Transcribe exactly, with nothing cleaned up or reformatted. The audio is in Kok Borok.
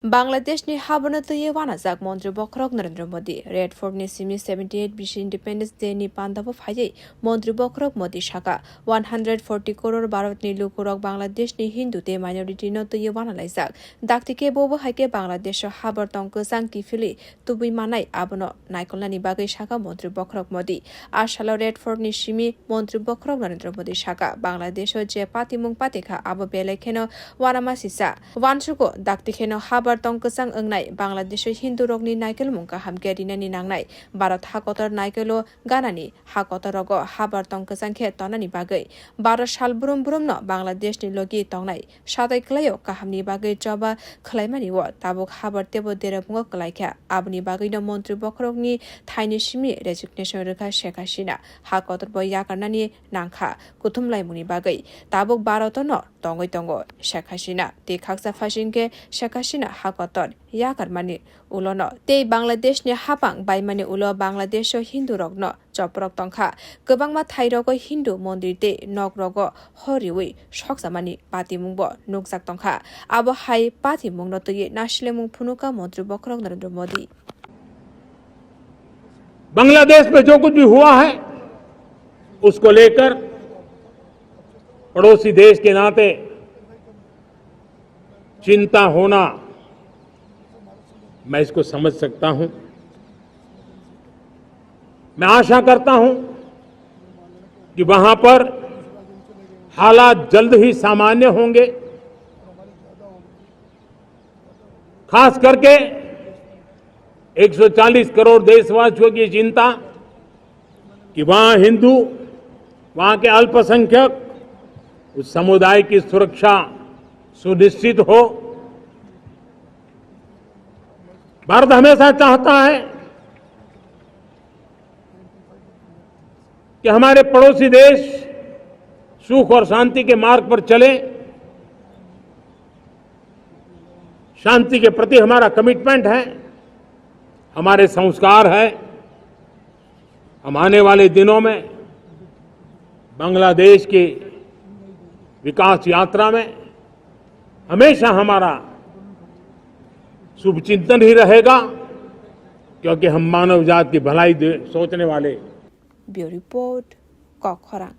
Bangladeshni haborno twiwi wanajak Montri Bokhorok Narendra Modi. Red Fortni simi seventy eight bisi Independence Day ni pandao phaiwi Montri Bokhorok Modi sakha, one hundred forty koror Bharatni lukurok Bangladeshni Hindu tei minority no twiwi wanalaijak. Dakti khe bo bo hai khe Bangladesho habar tong kwchang kiphilwi tubui manai, abono naikolnani bagwi sakha Montri Bokhorok Modi. A salo Red Fortni simi Montri Bokhorok Narendra Modi sakha, Bangladesho je patimung patikha abo belai kheno uanama sisa. Uansugo dakti kheno habar tong kwchang wngnai, Bangladesho Hindurokni naikolmung kaham khe rinani nangnai, Bharat hakotor naikolo ganani hakotorogo habar tong kwchang khe tonani bagwi. Bharat sal brum brumno Bangladeshni logi tongnai satai kwlaio kahamni bagwi choba khwlaimani o tabuk habar teibo derepmungo kwlaikha. Aboni bagwino Montri Bokhorokni thaini simi resignation rwkha Sheikh Hasina. Hakotorbo yakarnani nangkha kuthumlaimungni bagwi. Tabuk Bharotono tongwi tongo Sheikh Hasina. Tei khaksa phaising khe Sheikh Hasina hakotor yakarmani ulono tei Bangladeshni hapang baimani ulo Bangladesho Hindurokno choprok tongkha. Kwbangma thairogo Hindu mondir tei nokrogo hor riwi sokjamani patimungbo nukjak tongkha. Abo hai patimungno twiwi nasilemung phunukha Montri Bokhorok Narendra Modi. Bangladesh में जो कुछ भी हुआ है, उसको लेकर पड़ोसी देश के नाते चिंता होना, मैं इसको समझ सकता हूं। मैं आशा करता हूं कि वहां पर हालात जल्द ही सामान्य होंगे। खास करके एक सौ चालीस करोड़ देशवासियों की चिंता कि वहां हिंदू, वहां के अल्पसंख्यक, उस समुदाय की सुरक्षा सुनिश्चित हो। भारत हमेशा चाहता है कि हमारे पड़ोसी देश सुख और शांति के मार्ग पर चले। शांति के प्रति हमारा कमिटमेंट है, हमारे संस्कार है। हम आने वाले दिनों में बांग्लादेश की विकास यात्रा में हमेशा हमारा शुभचिंतन ही रहेगा, क्योंकि हम मानव जात की भलाई दे-, सोचने वाले Bureau Report, Kokkhorang.